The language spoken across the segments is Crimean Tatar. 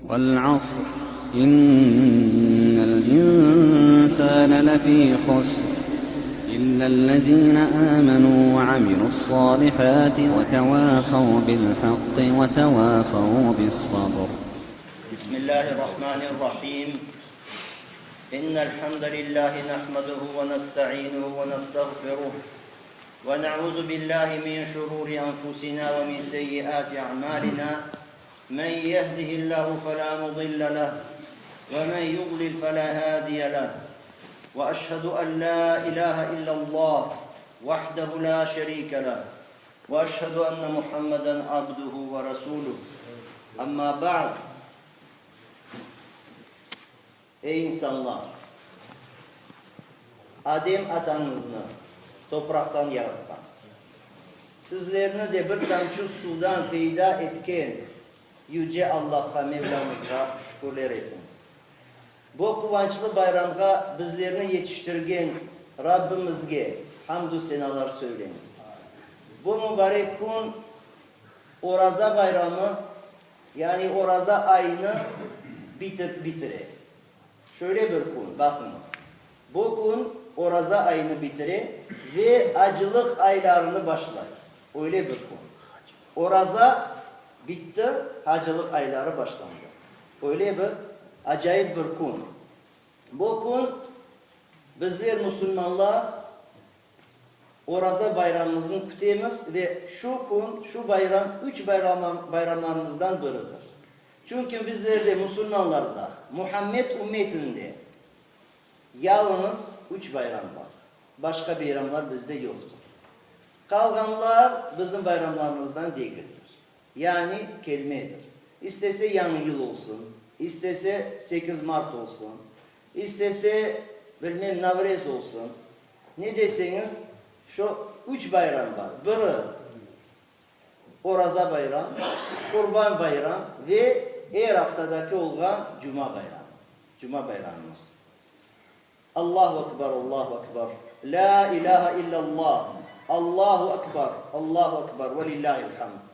Vel-asr, innel insane lefî husr, illellezîne âmenû ve amilu's-sâlihâti ve tevâsav bil-haqqi ve tevâsav bis-sabr. Bismillahirrahmanirrahim. İnnel hamdelillahi nahmeduhu ve nestainuhu ve nestağfiruh ve na'uzu billahi min şururi enfusina ve min seyyiati a'malina. Men yehdihillahu felâ mudille leh ve men yudlil felâ hâdiye leh. Ve eşhedü en lâ ilâhe illallah vahdehu lâ şerîke leh ve eşhedü enne Muhammeden abduhu ve resûluh. Amma ba'd. Ey insanlar! Adem atañıznı topraqtan yaratqan, sizlerni de bir tamçı suvdan peyda etken Yüce Allahqa, Mevlamızğa şükürler etiñiz. Bu quvançlı bayramğa bizlerni yetiştirgen Rabbimizge hamdü senalar söyleñiz. Bu mubarek kün Oraza bayramı, yani oraza ayını bitir, bitire. Şöyle bir kün, baqıñız. Bu kün oraza ayını bitire ve acılıq aylarını başlay. Öyle bir kün. Oraza bitti, hacılıq ayları başlandı. Öyle bir acayip bir kün. Bu kün bizler, musulmanlar, Oraza bayramımıznı kütemiz ve şu kün, şu bayram üç bayramlarımızdan biridir. Çünki bizlerde, musulmanlarda, Muhammed ümmetinde yalıñız üç bayram bar. Başqa beyramlar bizde yoqtır. Qalğanlar bizim bayramlarımızdan degildir. Yani kelmedir. İstese Yañı yıl olsun, istese 8 mart olsun, istese, bilmem, Navrez olsun, ne deseñiz, şu üç bayram bar. Biri, Oraza bayram, Qurban bayram ve er aftadaki olğan Cuma bayramı, Cuma bayramımız. Allahu Ekber, Allahu Ekber, Lâ ilâhe illallah, Allahu Ekber, Allahu Ekber, ve lillâhil hamd.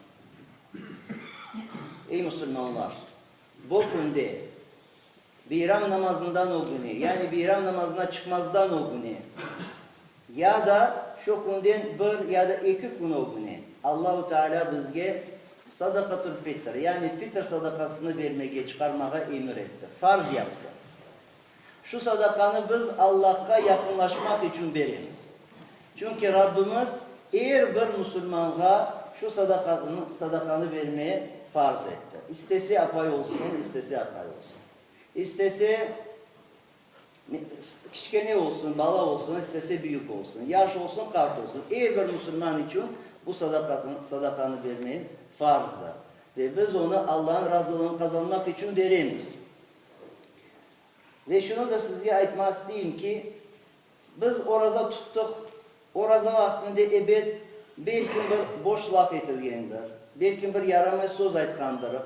Ey musulmanlar! Bu künde, beyram namazından ögüne, yani beyram namazına çıqmazdan ögüne, ya da şu künden bir ya da eki kün ögüne Allahu Tealâ bizge sadaqatul fitr, yani fitr sadaqasını bermege, çıqarmağa emir etti, farz yaptı. Şu sadaqanı biz Allahqa yaqınlaşmaq içün beremiz. Çünki Rabbimiz er bir musulmanğa şu sadaqanı, sadaqanı bermeye farz etti. İstese apay olsun, istese aqay olsun. İstese kiçkene olsun, bala olsun, istese büyük olsun, yaş olsun, qart olsun, er bir musulman içün bu sadaqatnı, sadaqanı bermeye farzdır. Ve biz onı Allahnıñ razılığını qazanmaq içün beremiz. Ve şunı da sizge aytmaq isteyim ki, biz oraza tuttıq, oraza vaqtında ebet, belkim bir boş laf etilgendir, belkim bir yaramay söz aytqandırıq.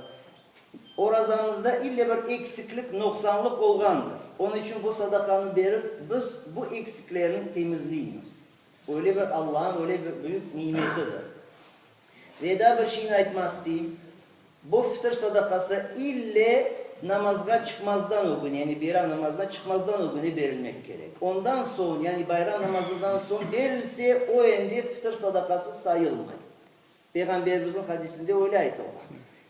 Orazamızda ille bir eksiklik, noqsanlıq olğandır. Onıñ içün bu sadaqanı berip, biz bu eksiklerni temizleymiz. Öyle bir Allahnıñ öyle bir büyük nimetidir. Ve daa bir şeyni aytmaq isteyim, bu fitr sadaqası ille namazğa çıqmazdan ögüne, yani beyram namazına çıqmazdan ögüne berilmek kerek. Ondan soñ, yani bayram namazından soñ berilse, o endi fitr sadaqası sayılmay. Peyğamberimizniñ hadisinde öyle aytılğan.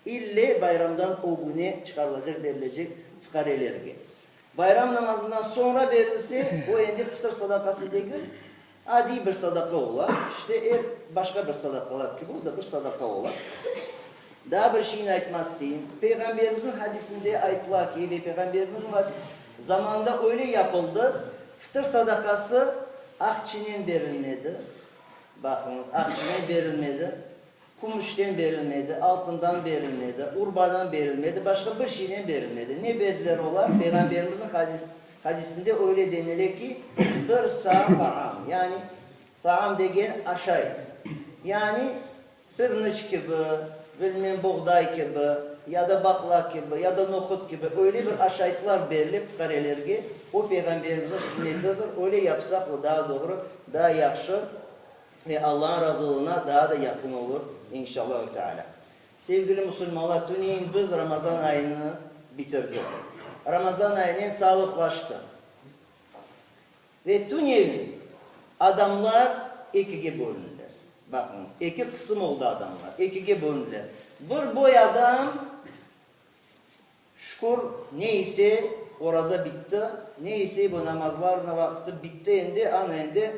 İlle bayramdan ögüne çıqarılacaq, berilecek fuqarelerge. Bayram namazından soñra berilse, o endi fitr sadaqası degil, Adiy bir sadaqa ola, işte er başqa bir sadaqalar kibi o da bir sadaqa ola. Daa bir şeyni aytmaq isteyim. Peyğamberimizniñ hadisinde aytıla ki, ve Peyğamberimizniñ zamanında öyle yapıldı, fıtır sadaqası aqçinen berilmedi, baqıñız, aqçinen berilmedi, kümüşten berilmedi, altından berilmedi, urbadan berilmedi, başqa bir şeynen berilmedi. Ne berdiler olar? Peyğamberimizniñ hadisinde öyle denile ki, bir saa taam, yani taam degen aşayt, yani pirniç kibi, bilmem boğday kibi, ya da baqla kibi, ya da nohut kibi öyle bir aşaytlar berile fuqarelerge, o Peyğamberimizniñ sünnetidir, öyle yapsaq o daa doğru, daa yahşı. Ve Allañın razılığına daa da yaqın olur, inşallahu teala. Sevgili musulmanlar, tünevin biz Ramazan ayını. bitirdik. Ramazan ayınen sağlıqlaştıq. Ve tünevin adamlar ekige bölündiler. Baqıñız, eki qısım oldı adamlar, ekige bölündiler. Bir boy adam, şükür, ne ise, oraza bitti, ne ise, bu namazlarnıñ vaqtı bitti endi, ana endi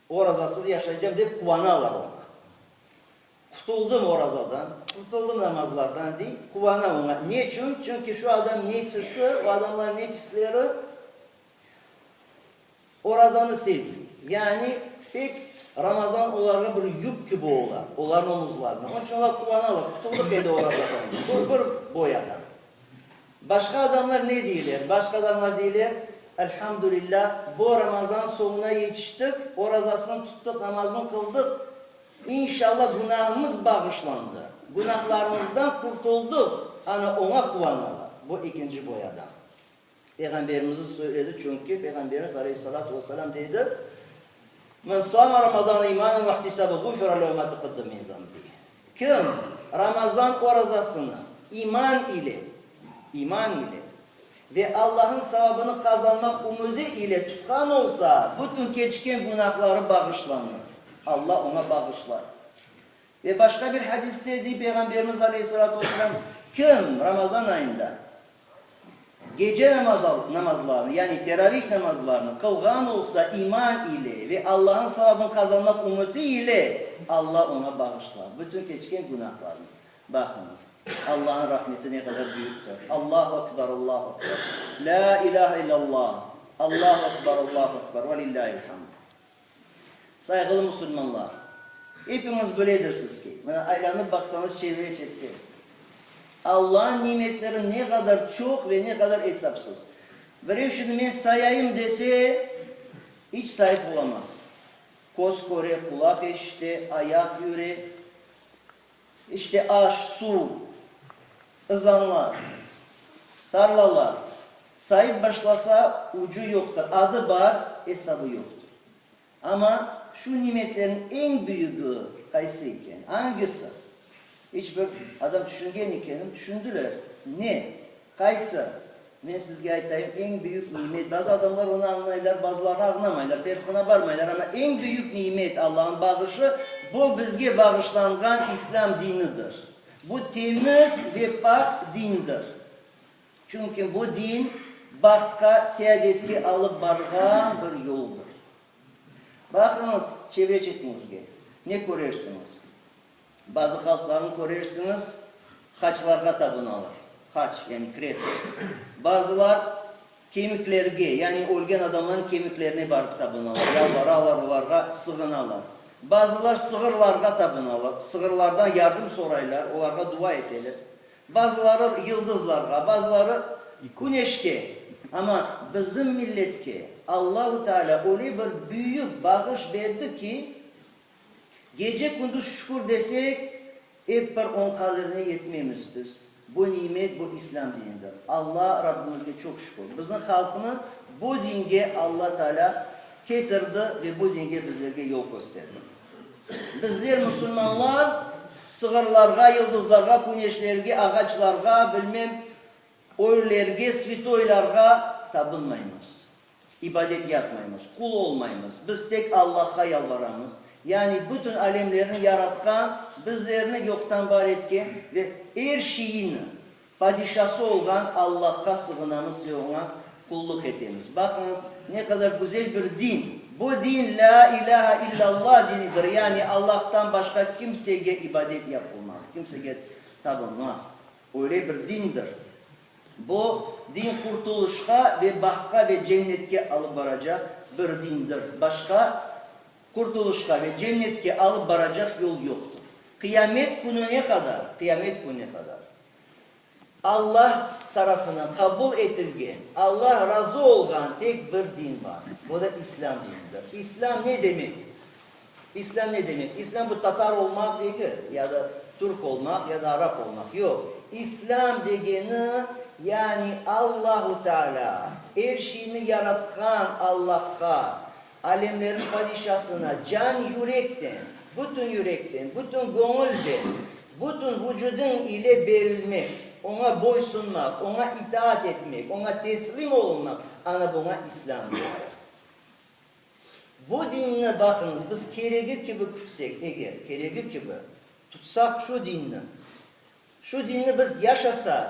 orazasız yaşaycam dep quvanalar oña. Qutuldım orazadan, qutuldım namazlardan, dey, quvana oña. Neçün? Çünki şu adam nefisi, o adamlar nefisleri orazanı sevmey. Yani pek Ramazan olarğa bir yük kibi ola, olarnıñ omuzlarına. Onıñ içün olar quvanalar, qutuldıq endi orazadan, dey. Bu bir boy adam. Başqa adamlar ne deyler? Başqa adamlar deyler, Elhamdülillah, bu Ramazan soñuna yetiştik, orazasını tuttıq, namazını qıldıq, İnşalla günahımız bağışlandı, günahlarımızdan qurtuldıq, ana oña quvanalar. Bu ekinci boy adam. Peyğamberimiz söyledi, çünki Peyğamberimiz aleyhissalâtu vesselâm dedi, Men sâme Ramadâne imanen ve ihtisâben gufira lehu mâ teqeddeme min zenbihi. Kim Ramazan orazasını iman ile, iman ile, ve Allahnıñ savabını qazanmaq ümüdi ile tutqan olsa, bütün keçken günahları bağışlanır, Alla oña bağışlar. Ve başqa bir hadiste dey Peyğamberimiz aleyhissalâtu vesselâm, Kim Ramazan ayında gece namazlarını, yani teravih namazlarını qılğan olsa iman ile ve Allahnıñ savabını qazanmaq ümüti ile, Alla oña bağışlar bütün keçken günahlarını. Baqıñız, Allahnıñ rahmeti ne qadar büyüktir! Allahu akbar, Allahu akbar, lâ ilâhe illallah, Allahu akbar, Allahu akbar, ve lillâhil hamd. Sayğılı musulmanlar, epiñiz biledirsiz ki, mına aylanıp baqsañız çevre-çetke, Allahnıñ nimetleri ne qadar çoq ve ne qadar esapsız. Birev şimdi men sayayım dese, iç sayıp olamaz. Köz köre, qulaq eşite, ayaq yüre, İşte aş, suv, ızanlar, tarlalar, sayıp başlasa ucu yoqtır, adı bar, esabı yoqtır. Amma şu nimetlerniñ eñ büyügi qaysı eken, angisi? İç bir adam tüşüngen ekenim, tüşündiler. Ne? Qaysı? Men sizge aytayım, eñ büyük nimet, bazı adamlar onı añlaylar, bazıları añlamaylar, ferqına barmaylar, amma eñ büyük nimet, Allahnıñ bağışı, bu bizge bağışlanğan İslâm dinidir. Bu temiz ve pak dindir. Çünki bu din bahtqa, seadetke alıp barğan bir yoldır. Baqıñız çevre-çetiñizge, ne körersiñiz? Bazı halqlarnı körersiñiz, haçlarğa tabınalar, haç, yani krest. Bazılar kemiklerge, yani ölgen adamlarnıñ kemiklerine barıp tabınalar, yalvaralar, olarğa sığınalar. Bazılar sığırlarğa tabınalar, sığırlardan yardım soraylar, olarğa dua eteler. Bazıları yıldızlarğa, bazıları küneşke. Amma bizim milletke Allahu Teala öyle bir büyük bağış berdi ki, Gece-kündüz şükür desek, ep bir onıñ qadirine yetmemiz biz. Bu nimet, bu İslâm dinidir. Alla Rabbimizge çoq şükür. Bizim halqnı bu dinge Alla Taalâ ketirdi ve bu dinge bizlerge yol kösterdi. Bizler, musulmanlar, sığırlarğa, yıldızlarğa, küneşlerge, ağaçlarğa, bilmem, ölülerge, svitoylarğa tabınmaymız. İbadet yapmaymız, qul olmaymız, biz tek Allahqa yalvaramız, yani bütün alemlerni yaratqan, bizlerni yoqtan bar etken ve er şeyniñ Padişası olğan Allahqa sığınamız ve Oña qullıq etemiz. Baqıñız, ne qadar güzel bir din! Bu din, Lâ ilâhe illallah dinidir, yani Allahtan başqa kimsege ibadet yapılmaz, kimsege tabınmaz. Öyle bir dindir. Bu din qurtulışqa ve bahtqa ve cennetke alıp baracaq bir dindir. Başqa qurtulışqa ve cennetke alıp baracaq yol yoqtır. Qıyamet kününe qadar, qıyamet kününe qadar Alla tarafından qabul etilgen, Alla razı olğan tek bir din bar. Bu da İslâm dinidir. İslâm ne demek? İslâm ne demek? İslâm bu tatar olmaq degil, ya da türk olmaq, ya da arap olmaq. Yoq. İslâm degeni, yani Allahu Teala, er şeyni yaratqan Allahqa, alemlerniñ padişasına can yürekten, bütün yürekten, bütün göñülden, bütün vucudıñ ile berilmek. Oña boysunmaq, Oña itaat etmek, Oña teslim olunmaq, ana buña İslâm deyler. Bu dinni, baqıñız, biz keregi kibi kütsek, eger, keregi kibi tutsaq şu dinni, şu dinni biz yaşasaq,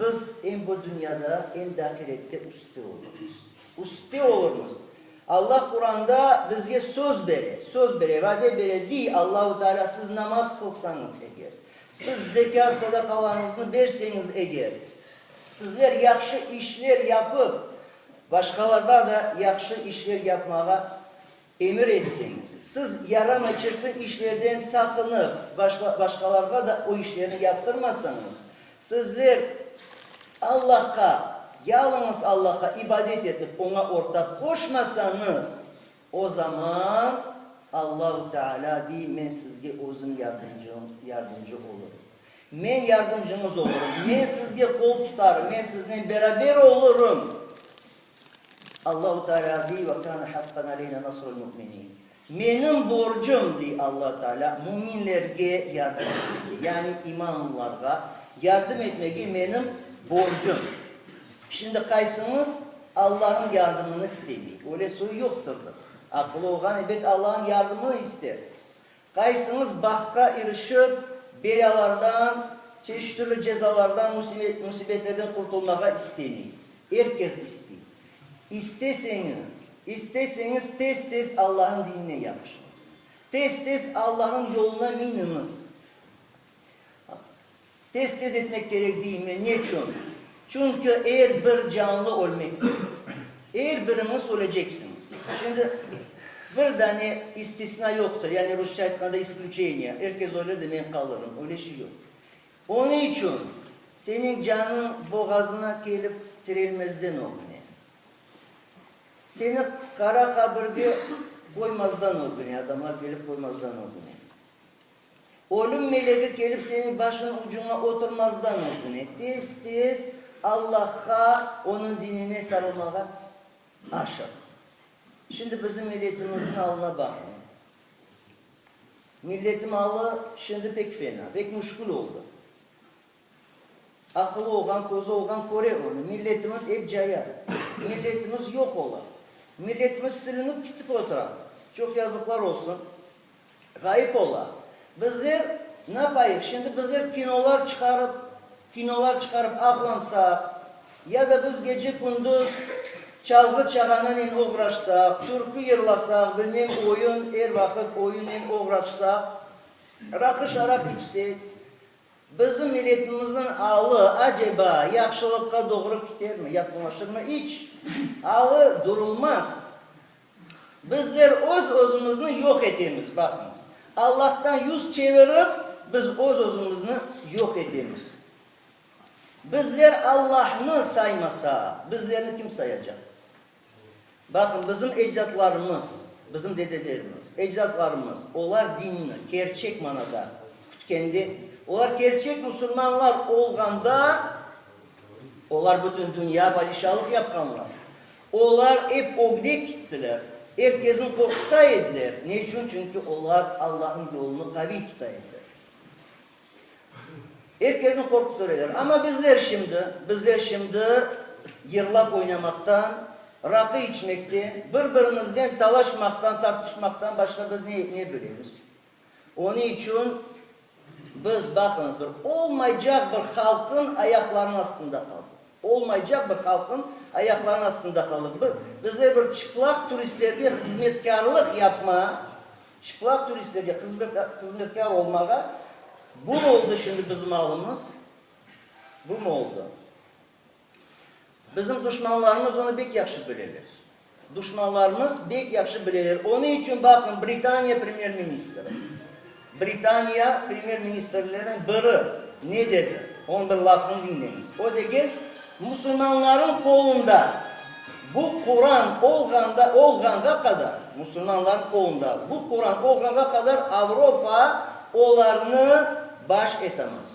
biz em bu dünyada, em de ahirette üstte olurmız. Üstte olurmız. Allah Quranda bizge söz bere, söz bere, vade bere, dey Allahu Teala, siz namaz qılsañız eger, siz zekât, sadaqalarıñıznı berseñiz eger, sizler yahşı işler yapıp, Başqalarğa da yahşı işler yapmağa emir etseñiz, siz yaramay çirkin işlerden saqınıp, başqalarğa da o işlerni yaptırmasañız, sizler Allahqa, yalıñız Allahqa ibadet etip, Oña ortaq qoşmasañız, o zaman Allahu Teala dey, Men sizge Özüm yardımcı olurım. Men yardımcıñız olurım, men sizge qol tutarım, men siznen beraber olurım. Allahu Teala dey, Ve kâne haqqan aleyna nasrul mu'minin. Menim borcum, dey Allahu Teala, müminlerge yardım etmege, yani imanlılarğa yardım etmege menim borcum. Şimdi qaysıñız Allahnıñ yardımını istemey? Öyle soy yoqtırdır. Aqılı olğan, ebet, Allahnıñ yardımını ister. Qaysıñız bahtqa irişip, belâlardan, çeşit türlü cezalardan, musibetlerden qurtulmağa istemey? Er kes istey. İsteseñiz, isteseñiz tez-tez Allahnıñ dinine yapışıñız. Tez-tez Allahnıñ yoluna miniñiz. Tez-tez etmek kerek deyim men. Neçün? Çünki er bir canlı ölmek kerek. Er biriñiz öleceksiñiz. Şimdi bir dane istisna yoqtır, yani rusça aytqanda isklüçeniye, er kes ölir de men qalırım, öyle şey yoq. Onıñ içün seniñ canıñ boğazına kelip tirelmezden ögüne, seni qara qabirge qoymazdan ögüne, adamlar kelip qoymazdan ögüne, Ölüm melegi kelip seniñ başıñ ucuña oturmazdan ögüne tez-tez Allahqa, Onıñ dinine sarılmağa aşıq. Şimdi bizim milletimizniñ alına baqıñ. Milletim alı şimdi pek fena, pek müşkül oldı. Aqılı olğan, közü olğan köre onı. Milletimiz ep caya. Milletimiz yoq ola. Milletimiz silinip kitip otura. Çoq yazıqlar olsun. Ğayıp ola. Bizler napayıq? Şimdi bizler kinolar çıqarıp, kinolar çıqarıp ağlansaq, ya da biz gece-kündüz çalğı-çağananen oğraşsaq, türkü yırlasaq, bilmem oyun, er vaqıt oyunnen oğraşsaq, raqı-şarap içsek, Bizim milletimizniñ alı, aceba, yahşılıqqa doğru kitermi, yaqınlaşırmı? İç. Alı durulmaz. Bizler öz-özümizni yoq etemiz, baqıñız. Allahtan yüz çevirip, biz öz-özümizni yoq etemiz. Bizler Allahnı saymasaq, bizlerni kim sayacaq? Baqıñ, bizim ecdatlarımız, bizim dedelerimiz, ecdatlarımız, olar dinni kerçek manada kütkende, olar kerçek musulmanlar olğanda, olar bütün dünya padişalıq yapqanlar. Olar ep ögde kittiler, er kezni qorquta ediler. Ne içün? Çünki olar Allahnıñ yolunı qaviy tuta ediler. Er kezni qorqutur ediler. Amma bizler şimdi, bizler şimdi yırlap oynamaqtan, raqı içmekten, bir-birimizden talaşmaqtan, tartışmaqtan başqa biz ne, ne bilemiz? Onıñ içün biz, baqıñız, bir olmaycaq bir halqıñ ayaqlarınıñ astında qaldıq. Olmaycaq bir halqıñ ayaqlarınıñ astında qaldıq. Bir, bizler bir çıplaq turistlerge hızmetkârlıq yapma, çıplaq turistlerge hızmetkâr olmağa, bu mı oldı şimdi bizim alımız? Bu mı oldı? Bizim duşmanlarımız onı bek yahşı bileler. Duşmanlarımız bek yahşı bileler. Onıñ içün, baqıñ, Britaniya premyer-ministri, Britaniya premyer-ministrleriniñ biri ne dedi? Onıñ bir lafını diñleñiz. O degen, musulmanlarnıñ qolunda bu Quran olğanda, olğanğa qadar, musulmanlarnıñ qolunda bu Quran olğanğa qadar Avropa olarnı baş etemez.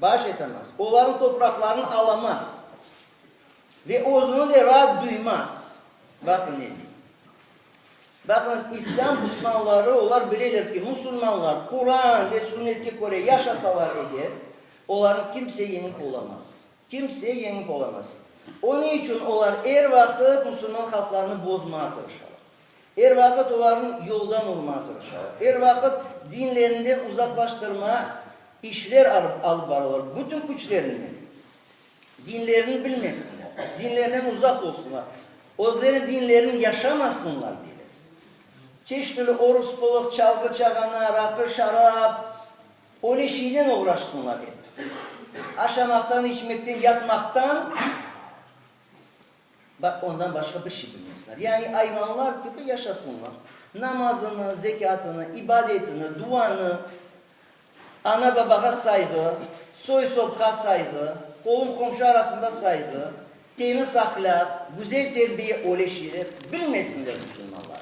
Baş etemez. Olarnıñ topraqlarını alamaz. Ve özüni de raat duymaz. Baqın ne dey. Baqıñız, İslâm duşmanları, olar bileler ki, musulmanlar Quran ve Sünnetke köre yaşasalar eger, Olarnı kimse yeñip olamaz. Kimse yeñip olamaz. Onıñ içün olar er vaqıt musulman halqlarını bozmağa tırışalar. Er vaqıt olarnı yoldan urmağa tırışalar. Er vaqıt dinlerinden uzaqlaştırma işler alıp baralar bütün küçlerinen. Dinlerini bilmesinler, dinlerinden uzaq olsunlar, özleri dinlerini yaşamasınlar deyler. Çeşit türlü oruspılıq, çalğı-çağana, raqı-şarap, öyle şeynen oğraşsınlar ep. Aşamaqtan, içmekten, yatmaqtan, baq, ondan başqa bir şey bilmesinler. Yani ayvanlar kibi yaşasınlar. Namazını, zekâtını, ibadetini, duanı, Ana-babağa sayğı, soy-sopqa sayğı, qolum-qomşu arasında sayğı, temiz ahlâq, güzel terbiye öyle şeyler bilmesinler musulmanlar.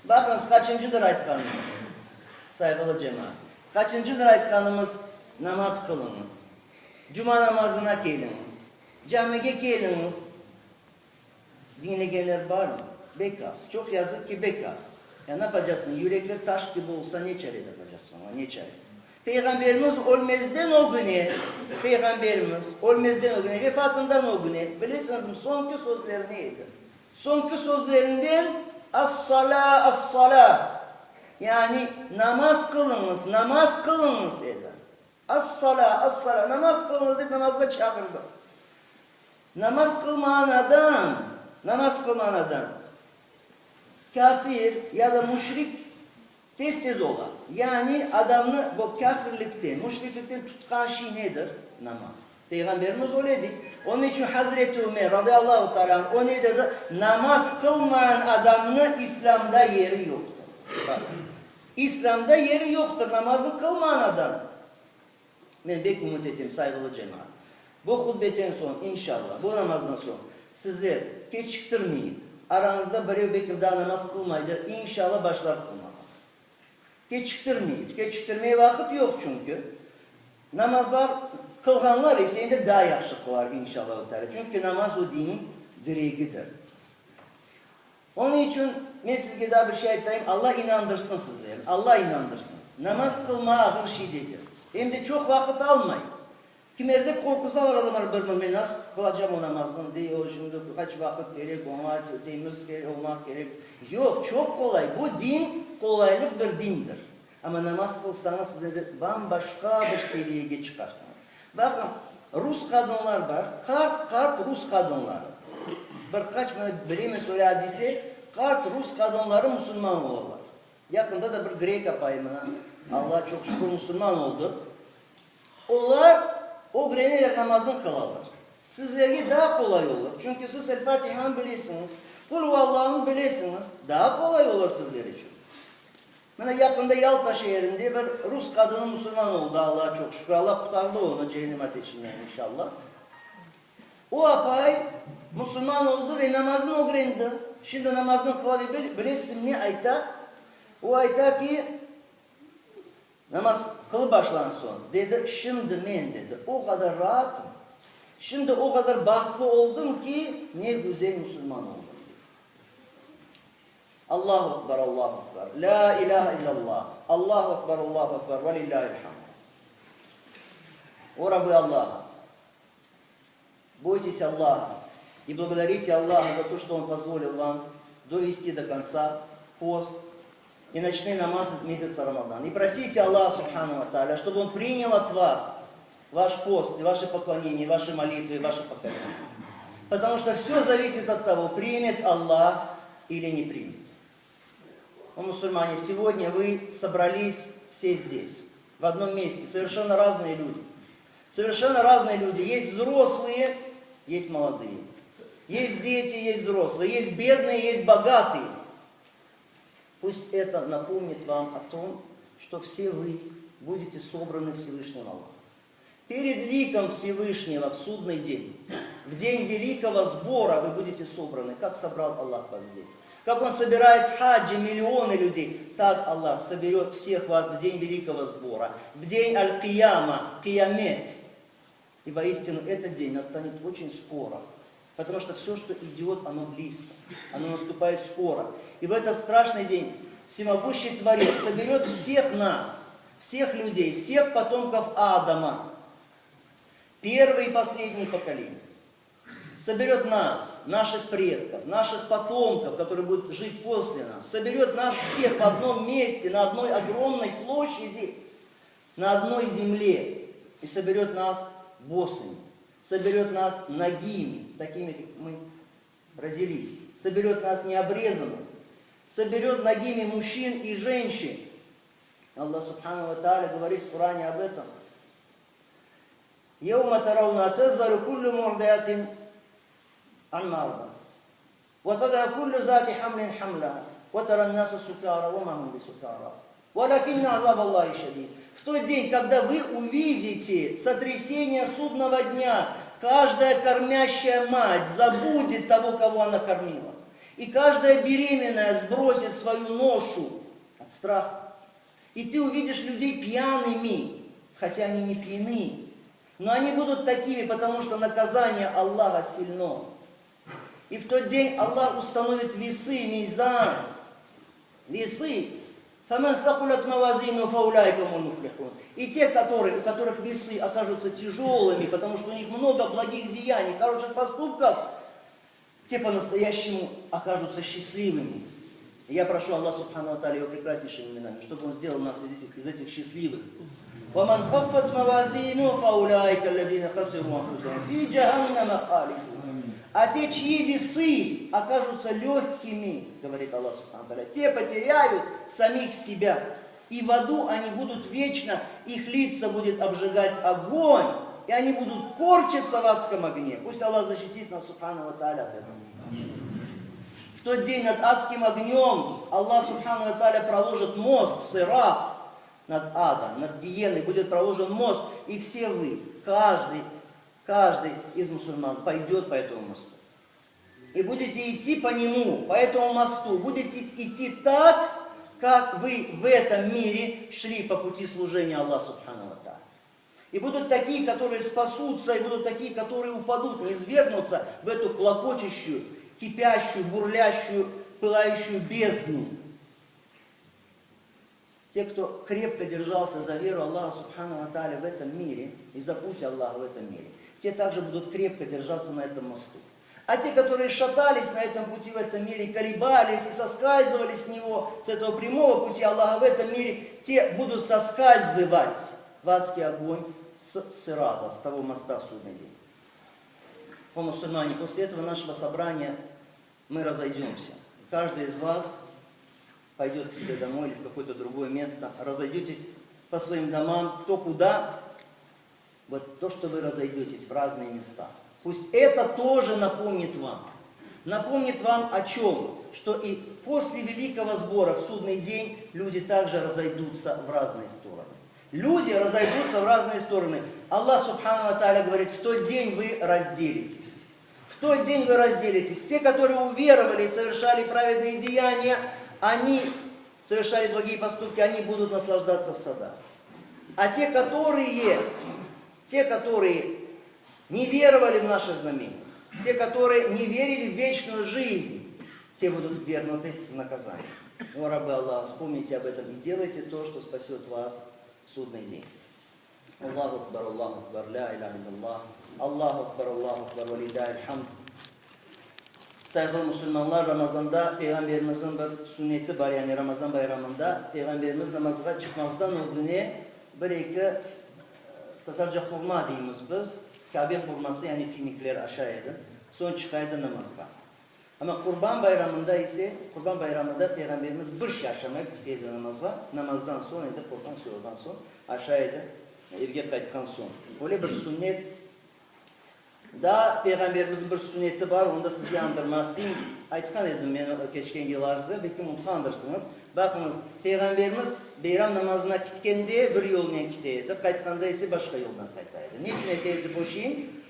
Baqıñız, qaçıncıdır aytqanımız, sayğılı cemaat, qaçıncıdır aytqanımız, namaz qılıñız, cuma namazına keliñiz, camige keliñiz. Diñlegenler barmı? Bek az. Çoq yazıq ki, bek az. Ya napacasıñ, yürekler taş kibi olsa ne çare tapacasıñ oña, ne çare? Peyğamberimiz ölmezden ögüne, Peyğamberimiz ölmezden ögüne, vefatından ögüne, bilesiñizmi, soñki sözleri ne edi? Soñki sözlerinden As-salâ, as-salâ, yani namaz qılıñız, namaz qılıñız edi. As-salâ, as-salâ, namaz qılıñız dep namazğa çağırdı. Namaz qılmağan adam, namaz qılmağan adam, kâfir ya da müşrik tez-tez ola. Yani adamnı bu kâfirlikten, müşriklikten tutqan şey nedir? Namaz. Peyğamberimiz öyle dey. Onıñ içün Hazreti Ümer, radıyallahu teala anh, o ne dedi? Namaz qılmağan adamnı İslâmda yeri yoqtır. Baq. İslâmda yeri yoqtır namaznı qılmağan adam. Men bek ümüt etem, sayğılı cemaat, bu hutbeten soñ, inşallah, bu namazdan soñ, sizler keçiktirmeyip, arañızda birev belki daa namaz qılmaydır, inşallah başlar qılmağa. Keçiktirmeyip, keçiktirmeye vaqıt yoq çünki. Namazlar qılğanlar ise endi daa yahşı qılar, inşallahu teala. Çünki namaz o dinniñ diregidir. Onıñ içün men sizge daa bir şey aytayım, Alla inandırsın sizlerni, Alla inandırsın. Namaz qılma ağır şey degil. Em de çoq vaqıt almay. Kimerde qorquzalar adamlar bir men nasıl qılacam o namaznı, dey, o şimdi qaç vaqıt kerek oña, temiz olmaq kerek. Yoq, çoq qolay. Bu din qolaylıq bir dindir. Amma namaz qılsañız siz endi bam-başqa bir seviyege çıqarsıñız. Baqıñ, rus qadınlar bar, qart-qart rus qadınları. Bir qaç, mana bilemiz öyle adise, qart rus qadınları musulman olalar. Yaqında da bir grek apayı mına, Allağa çoq şükür, musulman oldı. Olar ögreneler, namazını qılalar. Sizlerge daa qolay olur, çünki siz El-Fatihanı bilesiñiz, Qul huvallanı bilesiñiz, daa qolay olur sizler içün. Mına yaqında Yalta şeerinde bir rus qadını musulman oldı, Allağa çoq şükür, Alla qurtardı onı cehennem ateşinden, inşallah. O apay musulman oldı ve namazını ögrendi. Şimdi namazını qıla ve bilesiñ ne ayta? O ayta ki, namaz qılıp başlağan soñ, dedi, şimdi men, dedi, o qadar raatım, şimdi o qadar bahtlı oldım ki, ne güzel musulman oldım, dedi. Allahu Ekber, Allahu Ekber, lâ ilâhe illallah, Allahu Ekber, Allahu Ekber, ve lillâhil hamd. O rabı Allaha, boytесь Allaha и благодарите Allaha за то, что Он позволил вам довести до конца пост и ночные намазы месяца Рамадан. И просите Аллаха Субхану ва Тааля, чтобы Он принял от вас ваш пост, и ваше поклонение, и ваши молитвы, и ваше покаяние. Потому что все зависит от того, примет Аллах или не примет. О, мусульмане, сегодня вы собрались все здесь, в одном месте, совершенно разные люди. Совершенно разные люди. Есть взрослые, есть молодые. Есть дети, есть взрослые. Есть бедные, есть богатые. Пусть это напомнит вам о том, что все вы будете собраны Всевышним Аллахом. Перед ликом Всевышнего в судный день, в день великого сбора вы будете собраны, как собрал Аллах вас здесь. Как Он собирает в хаджи миллионы людей, так Аллах соберет всех вас в день великого сбора, в день Аль-Кияма, Киямет. И воистину этот день настанет очень скоро, потому что все, что идет, оно близко, оно наступает скоро. И в этот страшный день всемогущий Творец соберет всех нас. Vseh ľudey, vseh potomkov Adama, pervıye i posledniye pokoleniye, soberët nas, naših predkov, naših potomkov, kotorıye budut žit posle nas, soberët nas vseh v odnom meste, na odnoy ogromnoy ploşçadi, na odnoy zemle i soberët nas bosımi, soberët nas nagimi, takimi, kak mı rodilis, soberët nas neobrezannymi, soberët nagimi muşçin i ženşçin. Allah subhanahu ve teala govorit v Kurane ob etom. Yevme teravna tezzalu kullu murdiatin amma ardaat ve tada'u kullu zati hamlin hamlaha ve teran nase sukara ve ma hum bisukara velakinne azaballahi şedid. В тот день, когда вы увидите сотрясение судного дня, каждая кормящая мать забудет того, кого она кормила. И каждая беременная сбросит свою ношу от страха. И ты увидишь людей пьяными, хотя они не пьяны. Но они будут такими, потому что наказание Аллаха сильно. И в тот день Аллах установит весы, мизан. Весы. Фаман сакулят мавазину фауляйка муфлихун. И те, которые, у которых весы окажутся тяжелыми, потому что у них много благих деяний, хороших поступков, те по-настоящему окажутся счастливыми. Я прошу Аллаха Субхану Аталя его прекраснейшими именами, чтобы Он сделал нас из этих, из этих счастливых. وَمَنْ خَفَّتْ مَوَازِينُهُ فَأُولَٰئِكَ الَّذِينَ خَسِرُوا أَنفُسَهُمْ فِي جَهَنَّمَ خَالِدُونَ А те, чьи весы окажутся легкими, говорит Аллах Субхану те потеряют самих себя. И в аду они будут вечно, их лица будет обжигать огонь, и они будут корчиться в адском огне. Пусть Аллах защитит нас, Субхану Тааля, от этого. В тот день над адским огнем Аллах, Субхану Тааля, проложит мост, сырат, над адом, над гиеной будет проложен мост, и все вы, каждый, каждый из мусульман пойдет по этому мосту. И будете идти по нему, по этому мосту, будете идти так, как вы в этом мире шли по пути служения Аллаху Субхану Тааля. И будут такие, которые спасутся, и будут такие, которые упадут, не свергнутся в эту клокочущую, кипящую, бурлящую, пылающую бездну. Те, кто крепко держался за веру Аллаха Субхану Тааля в этом мире и за путь Аллаха в этом мире, те также будут крепко держаться на этом мосту. А те, которые шатались на этом пути в этом мире, колебались и соскальзывали с него, с этого прямого пути Аллаха в этом мире, те будут соскальзывать в адский огонь с сирата, с того моста в судный день. О, мусульмане, после этого нашего собрания мы разойдемся. Каждый из вас пойдет к себе домой или в какое-то другое место, разойдетесь по своим домам, кто куда, вот то, что вы разойдетесь в разные места. Пусть это тоже напомнит вам. Напомнит вам о чем? Что и после великого сбора в судный день люди также разойдутся в разные стороны. Люди разойдутся в разные стороны. Аллах Субхану Тааля говорит, в тот день вы разделитесь. В тот день вы разделитесь. Те, которые уверовали и совершали праведные деяния, они совершали благие поступки, они будут наслаждаться в садах. А те, которые, те, которые не веровали в наше знамение, те, которые не верили в вечную жизнь, те будут ввергнуты в наказание. О, рабы Аллаха, вспомните об этом и делайте то, что спасет вас в судный день. Аллаху Акбар, Аллаху Акбар, ля иляха иллаллах, Аллаху Акбар, Аллаху Акбар, ва лилляхи хамд. Sayğılı musulmanlar, Ramazanda Peyğamberimizniñ bir sünneti bar, yani Ramazan bayramında Peyğamberimiz namazğa çıqmazdan ögüne bir-eki, tatarca hurma deymiz biz, Kâbe hurması, yani finikler aşay edi, soñ çıqa edi namazğa. Amma Qurban bayramında ise, Qurban bayramında Peyğamberimiz bir şey aşamayıp kete edi namazğa, namazdan soñ edi, qurban soyulğan soñ aşay edi, evge qaytqan soñ. Öyle bir sünnet. Daa Peyğamberimizniñ bir sünneti bar, onı da sizge añdırmaq isteyim. Aytqan edim men keçken yılları size, belki unutqandırsıñız. Baqıñız, Peyğamberimiz beyram namazına kitkende bir yolnen kite edi, qaytqanda ise başqa yoldan qayta edi. Ne içün ete edi bu şeyin?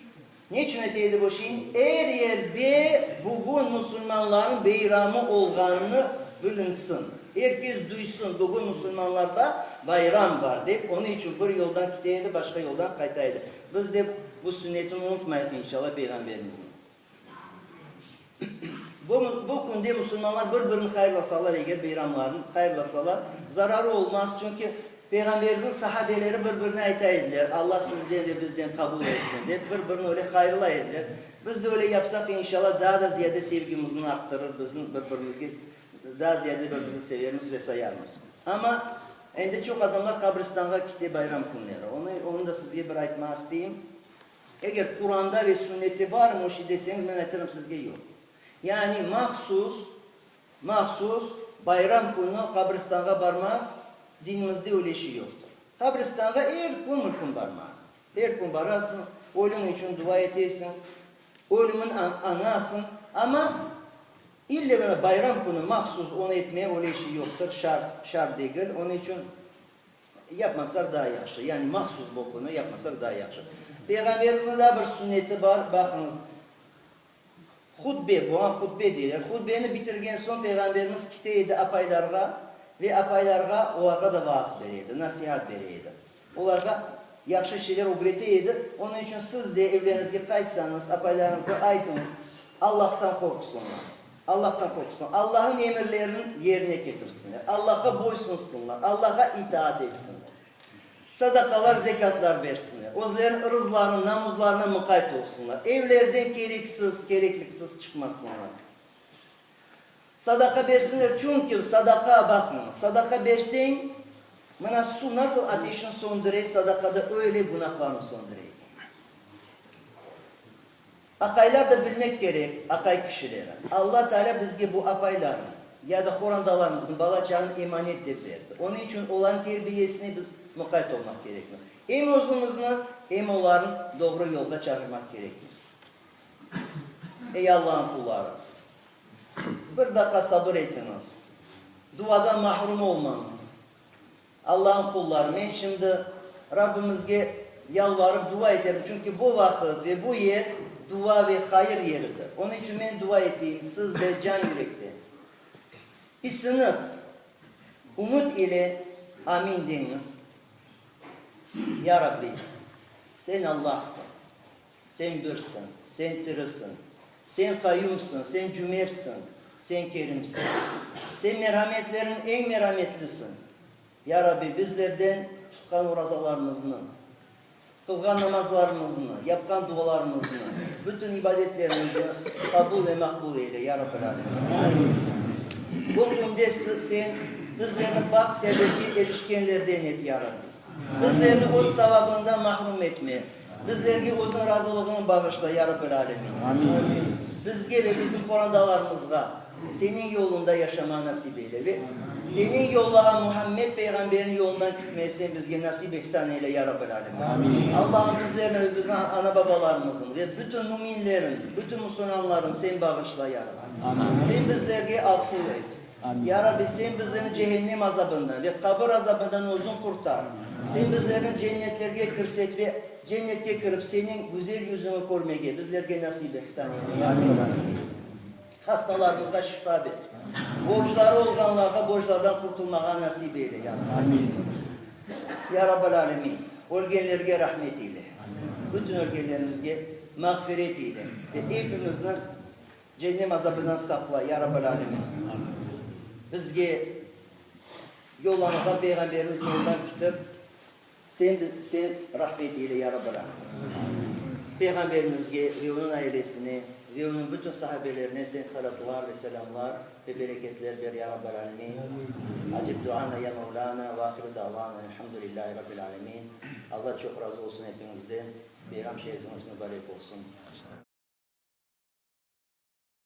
Ne içün ete edi bu şeyin? Er yerde bugün musulmanlarnıñ beyramı olğanını bilinsin. Er kes duysın, bugün musulmanlarda bayram bar, dep, onıñ içün bir yoldan kite edi, başqa yoldan qayta edi. Biz de bu sünnetini unutmayıq, inşallah, Peyğamberimizniñ. Bu, bu künde musulmanlar bir-birini hayırlasalar, eger beyramlarını hayırlasalar, zararı olmaz, çünki. Peyğamberniñ sahabeleri bir-birine ayta ediler, Alla sizden ve bizden qabul etsin, dep, bir-birini öyle hayırlay ediler. Biz de öyle yapsaq, inşalla, daa da ziyade sevgimizni arttırır, bizim bir-birimizge daa ziyade bir-birimizni severmiz ve sayarmız. Amma endi çoq adamlar qabristanğa kite bayram künleri. Onı, onı da sizge bir aytmağa isteyim. Eger Quranda ve Sünnette barmı o şey deseñiz, men aytırım sizge yoq. Yani mahsus, mahsus bayram künü qabristanğa barmaq, dinimizde öyle şey yoqtır. Qabristanğa er kün mümkün barmaq. Er kün barasıñ, ölüñ içün dua etesiñ, ölümin añasıñ, amma ille mına bayram künü mahsus onı etmeye öyle şey yoqtır, şart, şart degil. Onıñ içün Yapmasaq daa yahşı, yani mahsus bu künü yapmasaq daa yahşı. Peyğamberimizniñ daa bir sünneti bar, baqıñız, hutbe, buña hutbe deyler. Hutbeni bitirgen soñ Peyğamberimiz kite edi apaylarğa ve apaylarğa, olarğa da vaaz bere edi, nasihat bere edi. Olarğa yahşı şeyler ögrete edi. Onıñ içün siz de evleriñizge qaytsañız, apaylarıñızğa aytıñ, Allahtan qorqsunlar. Allahtan qorqsunlar, Allahnıñ emirlerini yerine ketirsinler, Allahqa boysunsınlar, Allahqa itaat etsinler, sadaqalar, zekatlar bersinler, özleriniñ ırızlarına, namuzlarına mıqayt olsunlar, evlerden kereksiz, kerekliksiz çıqmasınlar. Sadaqa bersinler, çünki sadaqa, baqıñız, sadaqa berseñ, mına suv nasıl ateşni söndüre, sadaqa da öyle günahlarnı söndüre. Aqaylar da bilmek kerek, aqay kişileri, Alla Taalâ bizge bu apaylarnı, ya da qorantalarımıznı, bala-çağanı emanet dep berdi. Onıñ içün olarnıñ terbiyesine biz muqayt olmaq kerekmiz. Em özümizni, em olarnı doğru yolğa çağırmaq kerekmiz. Ey Allanıñ qulları! Bir daqqa sabır etiñiz. Duadan mahrum olmañız. Allañıñ qulları, men şimdi Rabbimizge yalvarıp dua eterim, çünki bu vaqıt ve bu yer dua ve hayır yeridir. Onıñ içün men dua eteyim, siz de can yürekten, isinip, ümüt ile Amin deñiz. Ya Rabbi, Sen Allahsıñ, Sen birsiñ, Sen tirisiñ, Sen qayyumsıñ, Sen cümertsiñ, Sen kerimsiñ. Sen merhametleriñ eñ merhametlisiñ. Ya Rabbi, bizlerden tutqan orazalarımıznı, qılğan namazlarımıznı, yapqan dualarımıznı, bütün ibadetlerimizni qabul ve maqbul eyle, Ya Rabbel Alemin. Bu künde Sen bizlerni baht-seadetke erişkenlerden et, Ya Rabbi. Bizlerni Öz savabıñdan mahrum etme. Bizlerge Özüñ razılığıñı bağışla, Ya Rabbel Alemin. Bizge ve bizim qorantalarımızğa Seniñ yoluñda yaşamağa nasip eyle ve Seniñ yollağan Muhammed Peyğamberniñ yolundan kitmeye Sen bizge nasip ihsan eyle, Ya Rabbel Alemin. Allahım bizlerni ve bizim ana-babalarımıznı ve bütün müminlerni, bütün musulmanlarnı Sen bağışla, Ya Rabbi. Sen bizlerge afu et. Ya Rabbi, Sen bizlerni cehennem azabından ve qabir azabından Özüñ qurtar. Sen bizlerni cennetlerge kirset ve cennetke kirip Seniñ güzel yüzüñi körmege bizlerge nasip ihsan eyle, Ya Rabbel Alemin. Hastalarımızğa şifa ber. Borcları olğanlarğa borclardan qurtulmağa nasip eyle, Ya Rabbi. Ya Rabbel Alemin, ölgenlerge rahmet eyle. Bütün ölgenlerimizge mağfiret eyle ve epimizni Cennem azabından saqla, Ya Rabbel Alemin. Bizge yollanılğan Peyğamberimiz yolundan kitip, Sen, Sen rahmet eyle, Ya Rabbel Alemin. Peyğamberimizge ve onıñ ailesine ve onıñ bütün sahabelerine Sen salatlar ve selâmlar ve bereketler ber, Ya Rabbel Alemin. Acib duana, ya Mevlana, ve ahiru davana elhamdülillahi Rabbil Alemin. Alla çoq razı olsun epiñizden. Beyram şerifiñiz mübarek olsun.